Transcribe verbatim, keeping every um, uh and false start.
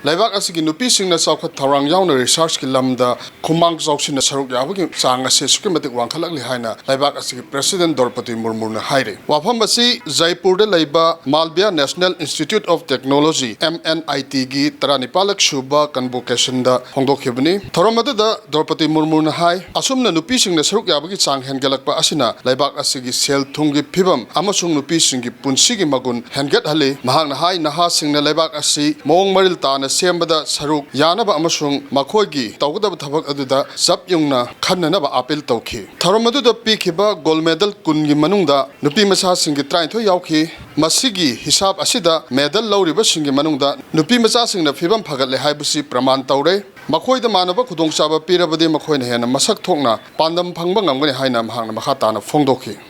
ꯂꯩꯕꯥꯛ ꯑꯁꯤꯒꯤ ꯅꯨꯄꯤꯁꯤꯡꯅ ꯆꯥꯎꯈꯠ ꯊꯧꯔꯥꯡ ꯌꯥꯎꯅ researchꯀꯤ ꯂꯝꯗ ꯈꯨꯃꯥꯡ ꯆꯥꯎꯁꯤꯟꯅ ꯁꯔꯨꯛ ꯌꯥꯕꯒꯤ ꯆꯥꯡ ꯑꯁꯤ ꯑꯁꯨꯛꯀꯤ ꯃꯇꯤꯛ ꯋꯥꯡꯈꯠꯂꯛꯂꯤ ꯍꯥꯏꯅ ꯂꯩꯕꯥꯛ ꯑꯁꯤꯒꯤ President ꯗ꯭ꯔꯧꯄꯗꯤ ꯃꯨꯔꯃꯨꯅ ꯍꯥꯏꯔꯤ꯫ ꯋꯥꯐꯝ ꯑꯁꯤ ꯖꯥꯏꯄꯨꯔꯗ ꯂꯩꯕ Malviya National Institute of Technology, M N I Tꯒꯤ ꯇꯔꯥꯅꯤꯄꯥꯜꯂꯛ ꯁꯨꯕ convocationꯗ ꯐꯣꯡꯗꯣꯛꯈꯤꯕꯅꯤ꯫ ꯊꯧꯔꯝ ꯑꯗꯨꯗ ꯗ꯭ꯔꯧꯄꯗꯤ ꯃꯨꯔꯃꯨꯅ ꯍꯥꯏ, ꯑꯁꯨꯝꯅ ꯅꯨꯄꯤꯁꯤꯡꯅ ꯁꯔꯨꯛ ꯌꯥꯕꯒꯤ ꯆꯥꯡ ꯍꯦꯟꯒꯠꯂꯛꯄ ꯑꯁꯤꯅ ꯂꯩꯕꯥꯛ ꯑꯁꯤꯒꯤ ꯁꯦꯜ ꯊꯨꯝꯒꯤ ꯐꯤꯕꯝ ꯑꯃꯁꯨꯡ ꯅꯨꯄꯤꯁꯤꯡꯒꯤ ꯄꯨꯟꯁꯤꯒꯤ ꯃꯒꯨꯟ ꯍꯦꯟꯒꯠꯍꯜꯂꯤ꯫ ꯃꯍꯥꯛꯅ ꯍꯥꯏ, ꯅꯍꯥꯁꯤꯡꯅ ꯂꯩꯕꯥꯛ ꯑꯁꯤ ꯃꯑꯣꯡ ꯃꯔꯤꯜ ꯇꯥꯅ ꯁꯦꯝꯕꯗ ꯁꯔꯨꯛ ꯌꯥꯅꯕ ꯑꯃꯁꯨꯡ ꯃꯈꯣꯏꯒꯤ ꯇꯧꯒꯗꯕ ꯊꯕꯛ ꯑꯗꯨꯗ ꯆꯞ ꯌꯨꯡꯅ ꯈꯟꯅꯅꯕ appeal ꯇꯧꯈꯤ꯫ ꯊꯧꯔꯝ ꯑꯗꯨꯗ ꯄꯤꯈꯤꯕ gold medal ꯀꯨꯟꯒꯤ ꯃꯅꯨꯡꯗ ꯅꯨꯄꯤ ꯃꯆꯥꯁꯤꯡꯒꯤ ꯇꯔꯥꯅꯤꯊꯣꯏ ꯌꯥꯎꯈꯤ꯫ ꯃꯁꯤꯒꯤ ꯍꯤꯁꯥꯕ ꯑꯁꯤꯗ medal ꯂꯧꯔꯤꯕꯁꯤꯡꯒꯤ ꯃꯅꯨꯡꯗ ꯅꯨꯄꯤ ꯃꯆꯥꯁꯤꯡꯅ ꯐꯤꯕꯝ ꯐꯒꯠꯂꯦ ꯍꯥꯏꯕꯁꯤ ꯄ꯭ꯔꯃꯥꯟ ꯇꯧꯔꯦ꯫ ꯃꯈꯣꯏꯗ ꯃꯥꯟꯅꯕ ꯈꯨꯗꯣꯡꯆꯥꯕ ꯄꯤꯔꯕꯗꯤ ꯃꯈꯣꯏꯅ ꯍꯦꯟꯅ ꯃꯁꯛ ꯊꯣꯛꯅ ꯄꯥꯟꯗꯝ ꯐꯪꯕ ꯉꯝꯒꯅꯤ ꯍꯥꯏꯅ ꯃꯍꯥꯛꯅ ꯃꯈꯥ ꯇꯥꯅ ꯐꯣꯡꯗꯣꯛꯈꯤ꯫